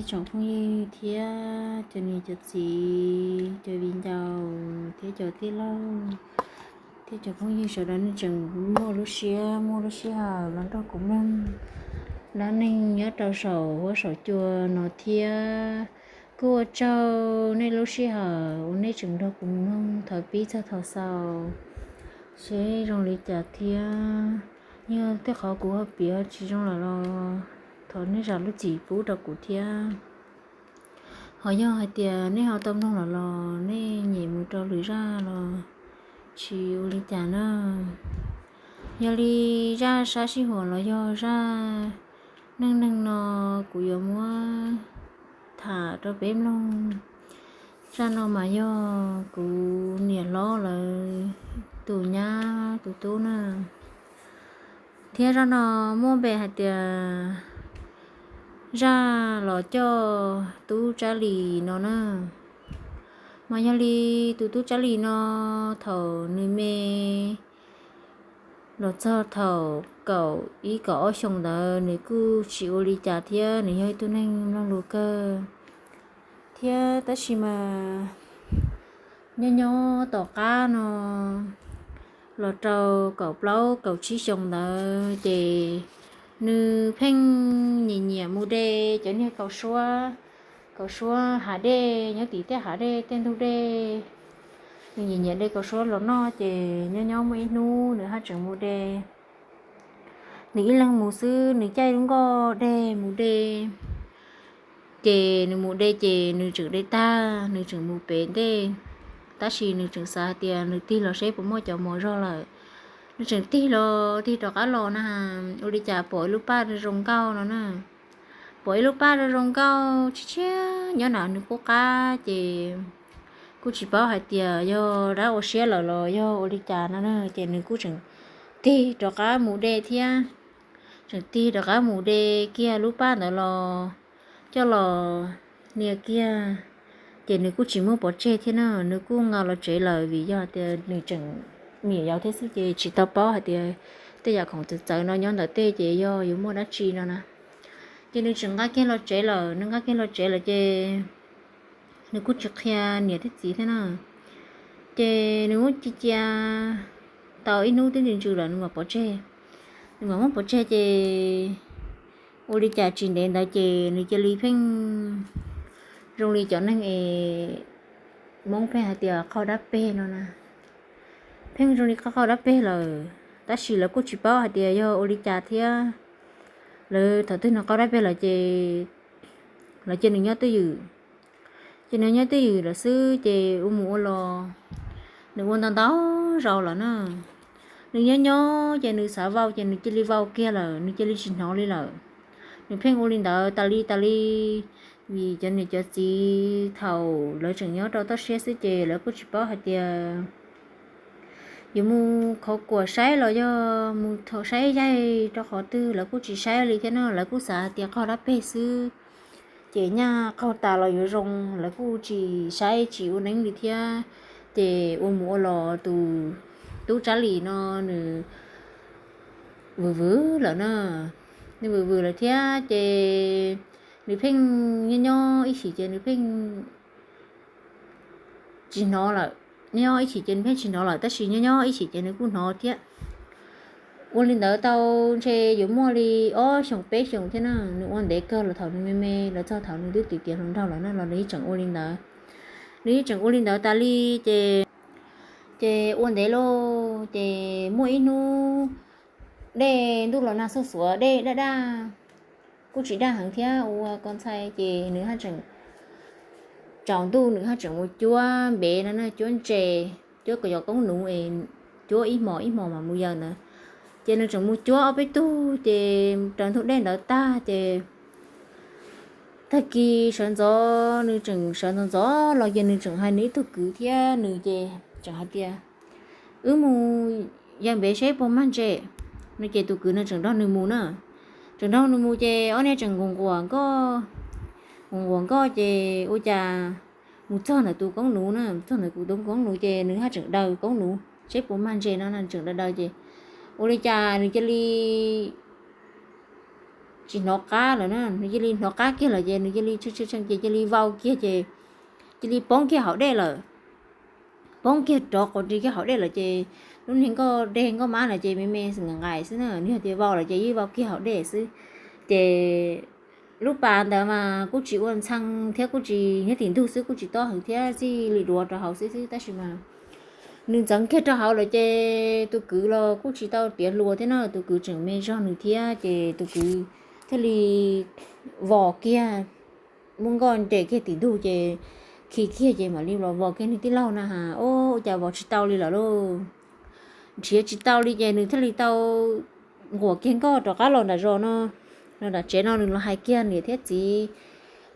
Tsoom phooj ywg thiab cov niam cov txiv, cov viv ncaus thiab cov tij laug thiab cov phooj ywg sawv daws nej tseem muaj lub siab muaj lub sij hawm los nrog kuv mloog dab neeg nyob rau saum huab saum cua no thiab. Kuj ua tsaug nej lub sij hawm uas nej tseem nrog kuv mloog thaum pib txog thaum xaus, seb zoo li cas thiab. Yog tej qhov kuv ho piav tsis zoo lawm los thov nej zam lub txim pub rau kuv thiab. Ho yog hais tias nej ho tau mloog lawm los nej nyem mus rau lwm zaj los tsis ua li cas na. Yog li zaj sab sij huam los yog zaj neej neeg no kuv yuav muab tham rau peb mloog. Zaj no mas yog kuv niam hlob lawv tus nyab tus tub na. Thiab zaj no muaj npe hais tias zaj los coj tub Tsab Lis no na. Mas yog li tus tub Tsab Lis no thaum nws me los txog thaum kaum ib kaum ob xyoos ntawd nws kuj tsis ua li cas thiab nws yog ib tug neeg mloog lus kawg thiab. Tab sis mas nyob nyob tom qab no los rau kaum plaub kaum tsib xyoos ntawd ces nws pheej nyiam nyiam mus de cov niag kaus suab, kaus suab hav dej nyob tim tej hav dej tej ntug dej. Nws nyiam nyiam de kaus suab los noj ces nyob nyob muaj ib hnub nws haj tseem mus de. Nws ib leeg mus xwb, nws caij lub nkoj deg mus de. Ces nws mus de ces nws tseem de tag, nws tseem mus pem ntej, tab sis nws tseem xav hais tias nws tig los seb puas muaj cov mos zog lawm. Nws tseem tig los tig rov qab los na, ua li cas pom ib lub paj zoo nkauj no na. Pom ib lub paj zoo zoo nkauj tshiab tshiab nyob nram nws qub qab ces kuj tsis paub hais tias yog dab ua siab lawm los yog ua li cas no na, ces nws kuj tseem tig rov qab mus de thiab. Tseem tig rov qab mus de kiag lub paj ntawd los coj los nias kiag, ces nws kuj tsis muab pov tseg thiab na, nws kuj nqa los tsev lawm vim yog tias nws tseem me nyuam yaus thiab xwb ces tsis tau paub hais tias tej yam khoom txawv txawv no nyob ntawm tej ces yog yuav muaj dab tsi no na. Ces nws tseem nqa kiag los tsev lawm, nws nqa kiag los tsev lawm ces nws kuj tsis qhia niam thiab txiv thiab na. Ces nws muab cia cia tau ib hnub twb ntsws ntsws lawm nws mam pov tseg. Nws mam muab pov tseg ces ua li cas tsis ntev ntawd ces nws cia li pheej zoo li cov neeg es Hmoob pheej hais tias qaug dab peg no na. Pheej zoo li qaug qaug dab peg lawm, tab sis lawv kuj tsis paub hais tias yog ua li cas thiab. Lawv thaum twg nws qaug dab peg lawm ces lawv cia nws nyob twj ywm. Ces nws nyob twj ywm lawm xwb ces ua mus ua los, nws ua ntau ntau zaus lawm na. Nws nyob nyob ces nws xav vau ces nws cia li vau kiag lawm, nws cia li tsis hnov li lawm. Nws pheej ua li ntawd tas li tas li, vim cov niam cov txiv thaum lawv tseem nyob rau toj siab xwb ces lawv kuj tsis paub hais tias yuav mus khov kuam saib los yog mus saib yaig rau qhov twg lawv kuj tsis saib li thiab no, lawv kuj xav hais tias qaug dab peg xwb. Ces nyaj qaug tas los yuav zoo, lawv kuj tsis saib tsis ua neeb li thiab. Ces ua mus ua los tus tub Tsab Lis no nws vwm vwm lawm na, nws vwm vwm lawm thiab ces nws pheej nyob nyob ib chim ces nws pheej tsis hnov lawm. Nyob ib chim ces nws pheej tsis hnov lawm, tab sis nyob nyob ib chim ces nws kuj hnov thiab. Ua li ntawd tau ntshe yuav muaj li ob xyoos peb xyoos thiab na, nws ua ntev kawg los thaum nws me me los txog thaum nws twb tiav hluas nraug lawm na los nws yeej tseem ua li ntawd. Nws yeej tseem ua li ntawd tas li ces, ces ua ntev lauj ces muaj ib hnub dej ntuj los nag xuj xuav dej daj daj, kuj tsis daj heev thiab ua ko ntxhais ces nws haj tseem tsaus ntuj nws haj tseem mus cuab npev no na, cuab ntses, cuab kom yog koob nuv es cuab ib hmos ib hmos mam mus yawm ntawd. Ces nws tseem mus cuab ob peb tug ces raws ntug dej ntawd tag ces tag kis sawv ntxov nws tseem sawv ntxov ntxov los ces nws tseem hais nws ib tug kwv thiab nws ces tseem hais tias wb mus yawm npev seb puas mag ntses no ces tus kwv no tseem nrog nws mus na. Tseem nrog nws mus ces ob niag tseem nquas nquas nkoj, nquas nquas nkoj ces ua cas mus txog ntawm tus koob nuv na, mus txog ntawm tus koob nuv ces nws haj tseem daws koob nuv seb puas mag ntses no, tseem daws daws ces ua li cas nws cia li tsis hnov qab lawm na, nws cia li hnov qab kiag lawm ces nws cia li tshee tshee ces cia li vau kiag ces cia li poob kiag hauv dej lawm. Poob kiag rov qab ris kiag hauv dej lawm ces lub niag nkoj dej nkoj mab na ces me me nqaim nqaim xwb na, nws yog tias vau lawm ces yeej vau kiag hauv dej xwb. Ces lub pas ntawd mas kuj tsis ua ntxhee thiab kuj tsis, nyob tim ntug xwb kuj tsis tob heev thiab txij li duav rau hauv xwb xwb tab sis mas nws ntxeev kiag rau hauv lawm ces tus kwv los kuj tsis tau tiav hluas thiab na, tus kwv tseem me zog nws thiab ces tus kwv thiaj li vos kiag, muab nkoj nres kiag tim ntug ces khi kiag ces mam li los vos kiag nws tij laug na has, ua cas vos tsis tau li lawm lauj. Nrhiav tsis tau li ces nws thiaj li tau nquam kiag nkoj rov qab los nram zos no, los nram tsev no nws los hais kiag niam thiab txiv,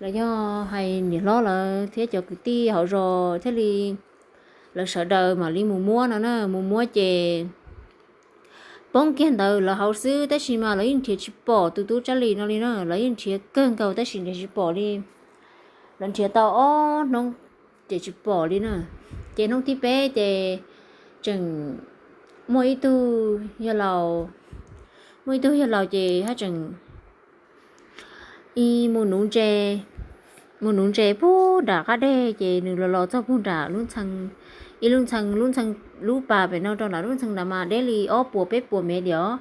los yog hais niam hlob lawv thiab cov kwv tij hauv zos thiaj li lawv sawv daws mam li mus muab no na, mus muab ces poob kiag ntawd lawv hauv xwb tab sis mas lawv yeej nrhiav tsis pom tus tub Tsab Lis no li na, lawv yeej nrhiav kawg nkaus tab sis nrhiav tsis pom li. Lawv nrhiav tau ob hnub ces tsis pom li na. Ces hnub thib peb ces tseem muaj ib tug yawg laus, muaj ib tug yawg laus ces haj tseem ib mus nuv ntses, mus nuv ntses puag nram qab deg ces nws los los txog puag nram lub ntxhee, ib lub ntxhee, lub ntxhee, lub pas pem no rau nram lub ntxhee ntawd mas deb li ob puas peb puas mev diam.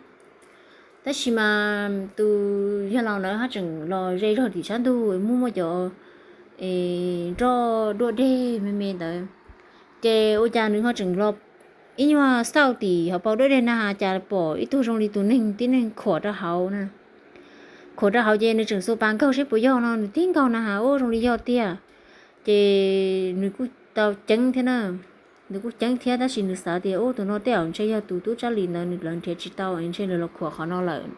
Tab sis mas tus yawg laus ntawd haj tseem los ze zog tim sab ntug muaj muaj cov nroj duaj deg me me ntawd. Ces ua cas nws ho tseem los ib nyuag xauj tim hauv paus duaj deg na has cas pom ib tug zoo li tus neeg tib neeg khuam rau hauv na. Khuam rau hauv ces nws tseem xuas pas nkaug seb puas yog no, nws tib nkaug na has ua zoo li yog tiag. Ces nws kuj tau ceeb thiab na, nws kuj ceeb thiab tab sis nws xav tias ub tus no tej zaum ntshe yog tus tub Tsab Lis ntawd nws lawv nrhiav tsis tau ntshe nws los khuam qhov no lawm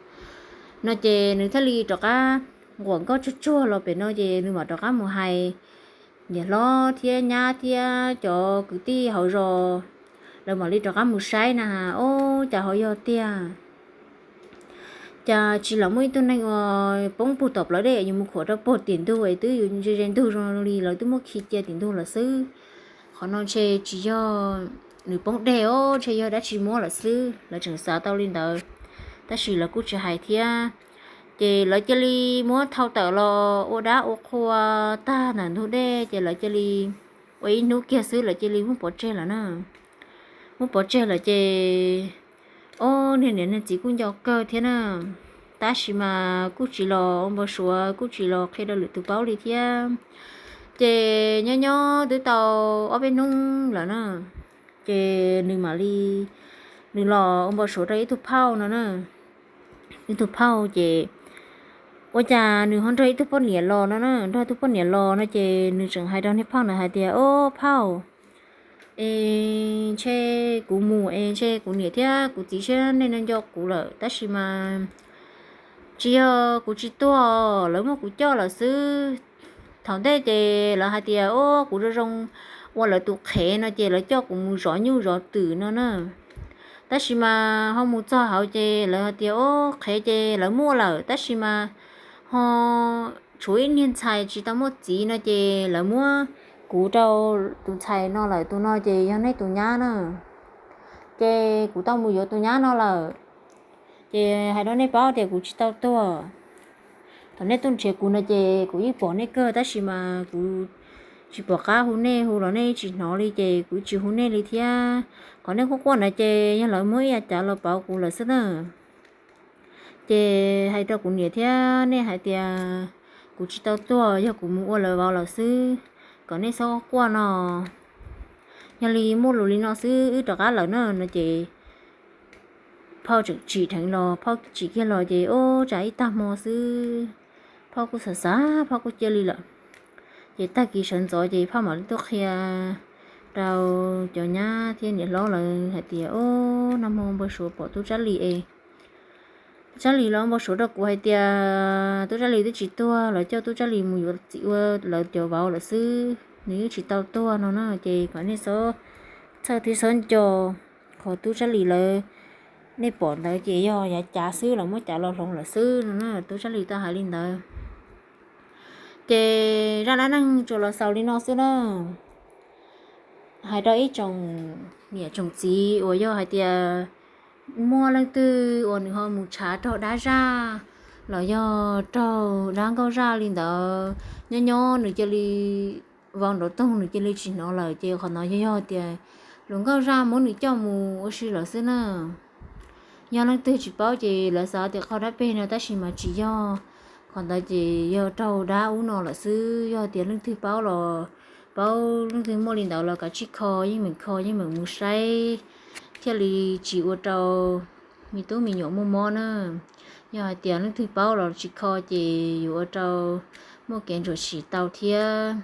no ces nws thiaj li rov qab nquam nkoj tsuag tsuag los pem no ces nws mam rov qab mus hais niam hlob thiab nyab thiab cov kwv tij hauv zos, lawv mam li rov qab mus saib na has ub cas ho yog tiag. Cas tsis los muaj ib tug neeg uas poob puag tom plawv dej yuav mus khuam rau puag tim ntug es twb yus ze ze ntug zoo li lawv twb muab khi cia tim ntug lawm xwb. Qhov no ntshe tsis yog nws poob dej os, ntshe yog dab tsi muab lawm xwb, lawv tseem xav tau li ntawd. Tab sis lawv kuj tsis hais thiab. Ces lawv cia li muab thau tawm los ua dab ua qhua tag ntawm ntug dej ces lawv cia li ua ib hnub kiag xwb lawv cia li muab pov tseg lawm na. Muab pov tseg lawm ces ob niag niam neeg txiv kuj nco kawg thiab na, tab sis mas kuj tsis los ua npau suav kuj tsis los qhia rau lwm tus paub li thiab. Ces nyob nyob twb tau ob peb hnub lawm na, ces nws mam li, nws los ua npau suav rau ib tug phauj no na. Ib tug phauj ces ua cas nws ho nrog ib tug poj niam los no na, nrog ib tug poj niam los no ces nws tseem hais rau niag phauj ntawd hais tias, Ob phauj, es ntshe kuv mus es ntshe kuv niam thiab kuv txiv sab nej no nco kuv lawm tab sis mas tsis yog kuv tsis tuag, lawv muab kuv coj lawm xwb. Thaum ntej ces lawv hais tias, Ub, kuv zoo zoo ua lawv tus qhev no ces lawv coj kuv mus zov nyuj zov twm no na. Tab sis mas ho mus txog hauv ces lawv hais tias, Ub, qhev ces lawv muaj lawm tab sis mas ho tshuav ib niag ntxhais tsis tau muaj txiv no ces lawv muab kuv rau tus ntxhais no lawm, tus no ces yog nej tus nyab na. Ces kuv tau mus yuav tus nyab no lawm. Ces hais rau nej paub tias kuv tsis tau tuag. Thaum nej tuaj nrhiav kuv no ces kuv yeej pom nej kawg tab sis mas kuv tsis pom qab hu nej, hu los nej tsis hnov li ces kuv tsis hu nej li thiab. Qhov nej quaj quaj na ces yog lawv muab ib yav cav los pauv kuv lawm xwb na. Ces hais rau kuv niam thiab nej hais tias kuv tsis tau tuag, yog kuv mus ua lawv vauv lawm xwb, kom nej txhob quaj no. Yog li muaj lus li no xwb wb rov qab lawm na no ces phauj tseem tsim dheev los, phauj tsim kiag los ces ub tsam ib tag hmo xwb, phauj kuj xav xav phauj kuj cia li lawm. Ces tag kis sawv ntxov ces phauj mam li tuaj qhia rau cov nyab thiab niam hlob lawv hais tias, Ub, nag hmo npau suav pom tub Tsab Lis es, tub Tsab Lis los npau suav rau kuv hais tias tub Tsab Lis twb tsis tuag, lawv coj tub Tsab Lis mus yuav txiv ua lawv cov vauv lawm xwb, nws twb tsis tau tuag no na. Ces kom nej txhob txhawj thiab txhob nco, qhov tub Tsab Lis lawv nej pom ntawd ces yog yav cav xwb, lawv muab cav los hloov lawm xwb no na. Tub Tsab Lis tau hais li ntawd. Ces zaj dab neeg tsuas los xaus li no xwb na. Hais rau ib tsoom niam tsoom txiv uas yog hais tias muaj leej twg uas nws ho mus tshav raug dab zaj, los yog raug dab nkauj zaj li ntawd, nyob nyob nws cia li vau nrov toog, nws cia li tsis hnov lawm, ces qhov no yog yog tias luag nkauj zaj muab nws coj mus ua si lawm xwb na. Yog leej twg tsis paub ces lawv xav tias qhov dab peg no, tab sis mas tsis yog. Qhov ntawd ces yog raug dab ub no lawm xwb. Yog tias leej twg paub los, paub leej twg muaj li ntawd los kav tsij kho, yeej meem kho, yeej meem mus saib, thiaj li tsis ua rau me tub me nyuam muaj mob na. Yog hais tias leej twg paub los tsis kho ces yuav ua rau muaj kev ntsuam sim tau thiab.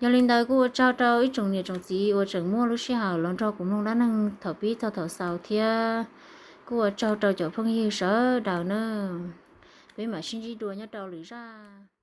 Yog li ntawd kuj ua tsaug rau ib tsoom niam tsoom txiv uas tseem muaj lub sij hawm los nrog kuv mloog dab neeg thaum pib txog thaum xaus thiab. Kuj ua tsaug rau cov phooj ywg sawv daws na. Peb mam sib ntsib dua nyob rau lwm zaj.